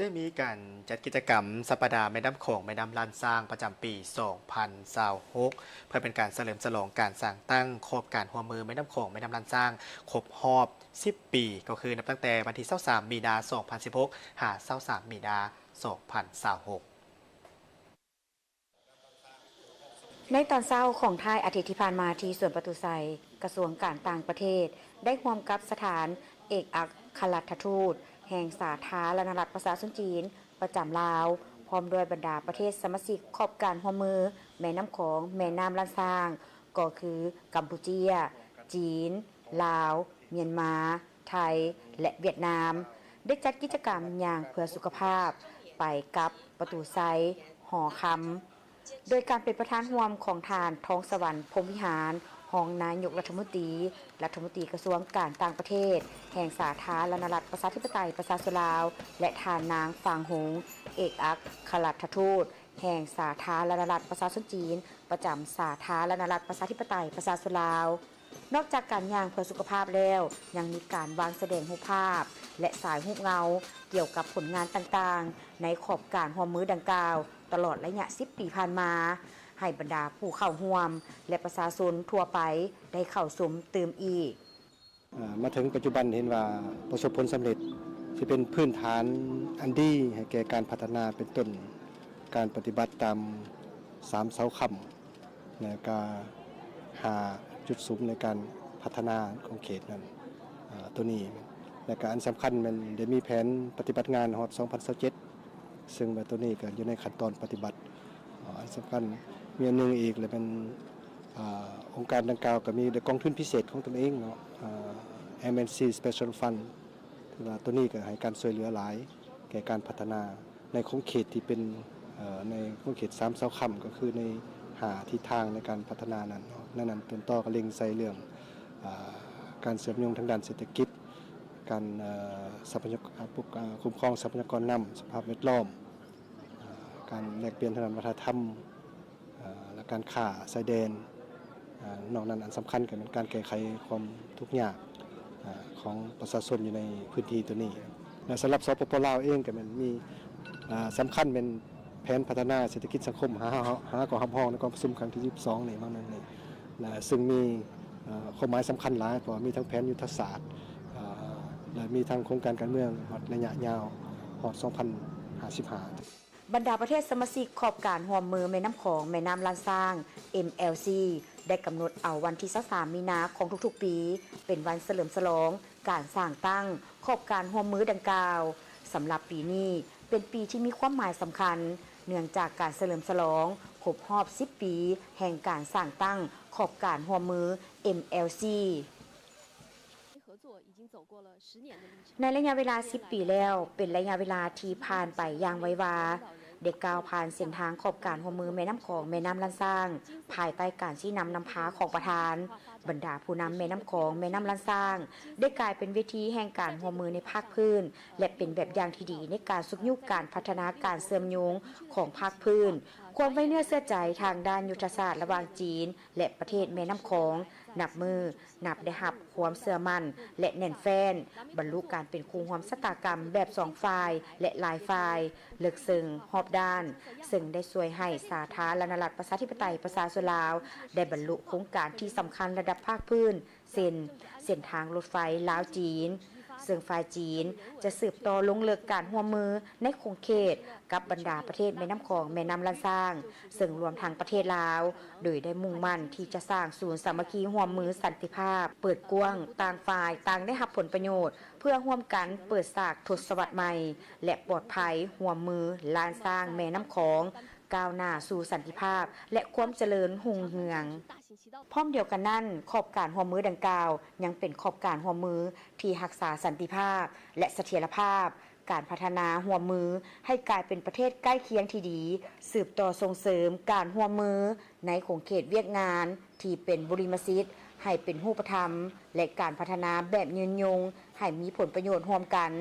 ໄດ້ມີການຈັດກິດຈະກຳສັບປະດາແມ່ນ້ຳຂອງແມ່ນ້ຳລ້ານຊ້າງ ປະຈຳປີສອງພັນຊາວຫົກ ເພື່ອເປັນການສະເຫຼີມສະຫຼອງການສ້າງຕັ້ງຂອບການຮ່ວມມືແມ່ນ້ຳຂອງແມ່ນ້ຳລ້ານຊ້າງຄົບຮອບສິບປີ ກໍຄືນັບຕັ້ງແຕ່ວັນທີຊາວສາມ ມີນາ ສອງພັນສິບຫົກ ຫາ ຊາວສາມ ມີນາ ສອງພັນຊາວຫົກ. ໃນຕອນເຊົ້າຂອງທ້າຍອາທິດທີ່ຜ່ານມາ ທີ່ສວນປະຕູໄຊ, ກະຊວງການຕ່າງປະເທດ ໄດ້ຮ່ວມກັບສະຖານເອກອັກຄະລັດຖະທູດແຫ່ງສາທາລະນະລັດປະຊາຊົນຈີນປະຈຳລາວ ພ້ອມດ້ວຍບັນດາປະເທດສະມາຊິກຂອບການຮ່ວມມືແມ່ນ້ຳຂອງແມ່ນ້ຳລ້ານຊ້າງ ກໍຄື ກຳປູເຈຍ, ຈີນ, ລາວ, ມຽນມາ, ໄທ ແລະ ຫວຽດນາມ ໄດ້ຈັດກິດຈະກຳຍ່າງເພື່ອສຸຂະພາບ ໄປກັບປະຕູໄຊ ຫໍຄຳ ໂດຍການເປັນປະທານຮ່ວມຂອງທ່ານ ທອງສະຫວັນ ພົມວິຫານ ຮອງນາຍົກລັດຖະມົນຕີ, ລັດຖະມົນຕີກະຊວງການຕ່າງປະເທດ ແຫ່ງສາທາລະນະລັດປະຊາທິປະໄຕປະຊາຊົນລາວ ແລະ ທ່ານນາງ ຟາງຫົງ ເອກອັກຄະລັດຖະທູດແຫ່ງສາທາລະນະລັດປະຊາຊົນຈີນ ປະຈຳສາທາລະນະລັດປະຊາທິປະໄຕປະຊາຊົນລາວ. ນອກຈາກການຍ່າງເພື່ອສຸຂະພາບແລ້ວ, ຍັງມີການວາງສະແດງຮູບພາບ ແລະ ສາຍຮູບເງົາ ກ່ຽວກັບຜົນງານຕ່າງໆ ໃນຂອບການຮ່ວມມືດັ່ງກ່າວ ຕະຫຼອດໄລຍະສິບປີຜ່ານມາ ໃຫ້ບັນດາຜູ້ເຂົ້າຮ່ວມ ແລະ ປະຊາຊົນທົ່ວໄປໄດ້ເຂົ້າຊົມຕື່ມອີກ. ເອີ່ ມາເຖິງປັດຈຸບັນເຫັນວ່າປະສົບຜົນສຳເລັດ ທີ່ເປັນພື້ນຖານອັນດີໃຫ້ແກ່ການພັດທະນາ ເປັນຕົ້ນການປະຕິບັດຕາມສາມເສົາຄ້ຳ ແລະກະຫ້າຈຸດສຸມໃນການພັດທະນາຂອງເຂດນັ້ນ ເອີ່ ໂຕນີ້ ແລະກະອັນສຳຄັນແມ່ນໄດ້ມີແຜນປະຕິບັດງານຮອດສອງພັນຊາວເຈັດ ເຊິ່ງວ່າໂຕນີ້ກະຢູ່ໃນຂັ້ນຕອນປະຕິບັດ. ເອີ່ ອັນສຳຄັນມີອັນໜຶ່ງອີກ ແລະແມ່ນ ເອີ່ ອົງການດັ່ງກ່າວກະມີໄດ້ກອງທຶນພິເສດຂອງຕົນເອງເນາະ ເອີ່ ເອັມເອັນຊີ Special Fund ຖືວ່າໂຕນີ້ກະໃຫ້ການຊ່ວຍເຫຼືອຫຼາຍແກ່ການພັດທະນາ ໃນຂົງເຂດທີ່ເປັນ ເອີ່ ໃນຂົງເຂດສາມເສົາຄ້ຳ ກໍຄືໃນຫ້າທິດທາງໃນການພັດທະນານັ້ນເນາະ. ໃນນັ້ນຕົ້ນຕໍກໍເລັງໃສ່ເລື່ອງ ເອີ່ ການເຊື່ອມໂຍງທາງດ້ານເສດຖະກິດ, ການ ເອີ່ ຊັບພະຍາກອນ ຄຸ້ມຄອງຊັບພະຍາກອນນ້ຳ, ສະພາບແວດລ້ອມ, ເອີ່ ການແລກປ່ຽນທາງດ້ານວັດທະນະທຳ ເອີ່ ແລະ ການຄ້າຊາຍແດນ. ເອີ່ ນອກນັ້ນອັນສຳຄັນກໍແມ່ນການແກ້ໄຂຄວາມທຸກຍາກ ເອີ່ ຂອງປະຊາຊົນຢູ່ໃນພື້ນທີ່ໂຕນີ້ ແລະ ສຳລັບ ສປປ ລາວ ເອງກໍແມ່ນມີ ເອີ່ ສຳຄັນແມ່ນແຜນພັດທະນາເສດຖະກິດສັງຄົມ ຫາ ຫາກໍຮັບຮອງໃນກອງປະຊຸມຄັ້ງທີສິບສອງນີ້ ມາແມ່ນນີ້ ແລະ ຊຶ່ງມີ ເອີ່ ຄວາມໝາຍສຳຄັນຫຼາຍ ເພາະວ່າມີທັງແຜນຍຸດທະສາດ ເອີ່ ແລະ ມີທັງໂຄງການການເມືອງຮອດໄລຍະຍາວ ຮອດສອງພັນຫ້າສິບຫ້າ. ບັນດາປະເທດສະມາຊິກຂອບການຮ່ວມມືແມ່ນ້ຳຂອງແມ່ນ້ຳລ້ານຊ້າງ ເອັມແອລຊີ ໄດ້ກຳນົດເອົາວັນທີຊາວສາມ ມີນາຂອງທຸກໆປີ ເປັນວັນສະເຫຼີມສະຫຼອງການສ້າງຕັ້ງຂອບການຮ່ວມມືດັ່ງກ່າວ. ສຳລັບປີນີ້ເປັນປີທີ່ມີຄວາມໝາຍສຳຄັນ ເນື່ອງຈາກການສະເຫຼີມສະຫຼອງຄົບຮອບສິບປີແຫ່ງການສ້າງຕັ້ງຂອບການຮ່ວມມື ເອັມແອລຊີ. ໃນໄລຍະເວລາສິບປີແລ້ວ ເປັນໄລຍະເວລາທີ່ຜ່ານໄປຢ່າງໄວວາ, ໄດ້ກ້າວຜ່ານເສັ້ນທາງຂອບການຮ່ວມມືແມ່ນ້ຳຂອງແມ່ນ້ຳລ້ານຊ້າງ ພາຍໃຕ້ການຊີ້ນຳນຳພາຂອງປະທານ. ບັນດາຜູ້ນຳແມ່ນ້ຳຂອງແມ່ນ້ຳລ້ານຊ້າງ ໄດ້ກາຍເປັນເວທີແຫ່ງການຮ່ວມມືໃນພາກພື້ນ ແລະ ເປັນແບບຢ່າງທີ່ດີໃນການຊຸກຍູ້ການພັດທະນາການເຊື່ອມໂຍງຂອງພາກພື້ນ, ຄວາມໄວ້ເນື້ອເຊື່ອໃຈທາງດ້ານຍຸດທະສາດລະຫວ່າງຈີນ ແລະ ປະເທດແມ່ນ້ຳຂອງ ນັບມື້ ນັບໄດ້ຮັບຄວາມເຊື່ອໝັ້ນ ແລະ ແໜ້ນແຟ້ນ, ບັນລຸການເປັນຄູ່ຮ່ວມຊະຕາກຳແບບສອງຝ່າຍ ແລະ ຫຼາຍຝ່າຍ, ເລິກເຊິ່ງ, ຮອບດ້ານ, ເຊິ່ງໄດ້ຊ່ວຍໃຫ້ສາທາລະນະລັດປະຊາທິປະໄຕປະຊາຊົນລາວ ໄດ້ບັນລຸໂຄງການທີ່ສຳຄັນລະດັບພາກພື້ນ ເຊັ່ນ ເສັ້ນທາງລົດໄຟລາວ-ຈີນ, ເຊິ່ງຝ່າຍຈີນຈະສືບຕໍ່ລົງເລິກການຮ່ວມມືໃນຂົງເຂດກັບບັນດາປະເທດແມ່ນ້ຳຂອງແມ່ນ້ຳລ້ານຊ້າງ ເຊິ່ງລວມທັງປະເທດລາວ, ໂດຍໄດ້ມຸ່ງໝັ້ນທີ່ຈະສ້າງສູນສາມັກຄີຮ່ວມມືສັນຕິພາບ, ເປີດກວ້າງຕ່າງຝ່າຍຕ່າງໄດ້ຮັບຜົນປະໂຫຍດ ເພື່ອຮ່ວມກັນເປີດສາກທົດສະວັດໃໝ່ ແລະ ປອດໄພຮ່ວມມືລ້ານຊ້າງແມ່ນ້ຳຂອງ ກ້າວໜ້າສູ່ສັນຕິພາບ ແລະ ຄວາມຈະເລີນຮຸ່ງເຮືອງ. ພ້ອມດຽວກັນນັ້ນ, ຂອບການຮ່ວມມືດັ່ງກ່າວ ຍັງເປັນຂອບການຮ່ວມມືທີ່ຮັກສາສັນຕິພາບ ແລະ ສະຖຽນລະພາບ, ການພັດທະນາຮ່ວມມືໃຫ້ກາຍເປັນປະເທດໃກ້ຄຽງທີ່ດີ, ສືບຕໍ່ສົ່ງເສີມການຮ່ວມມືໃນຂົງເຂດວຽກງານທີ່ເປັນບຸລິມະສິດໃຫ້ເປັນຮູບປະທຳ ແລະ ການພັດທະນາແບບຍືນຍົງໃຫ້ມີຜົນປະໂຫຍດຮ່ວມກັນ,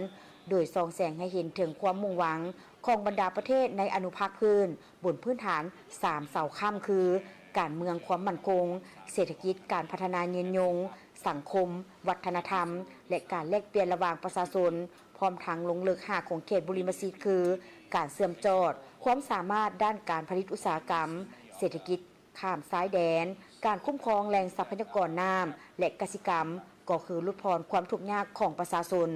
ໂດຍສ່ອງແສງໃຫ້ເຫັນເຖິງຄວາມມຸ່ງຫວັງຂອງບັນດາປະເທດໃນອະນຸພາກພື້ນ ບົນພື້ນຖານສາມເສົາຄ້ຳ ຄື ການເມືອງຄວາມໝັ້ນຄົງ, ເສດຖະກິດການພັດທະນາຍືນຍົງ, ສັງຄົມ, ວັດທະນະທຳ ແລະ ການແລກປ່ຽນລະຫວ່າງປະຊາຊົນ, ພ້ອມທັງລົງເລິກຫ້າຂົງເຂດບຸລິມະສິດ ຄື ການເຊື່ອມຈອດ, ຄວາມສາມາດດ້ານການຜະລິດອຸດສາຫະກຳ, ເສດຖະກິດຂ້າມຊາຍແດນ, ການຄຸ້ມຄອງແຫຼ່ງຊັບພະຍາກອນນ້ຳ ແລະ ກະສິກຳ ກໍຄືຫຼຸດຜ່ອນຄວາມທຸກຍາກຂອງປະຊາຊົນ.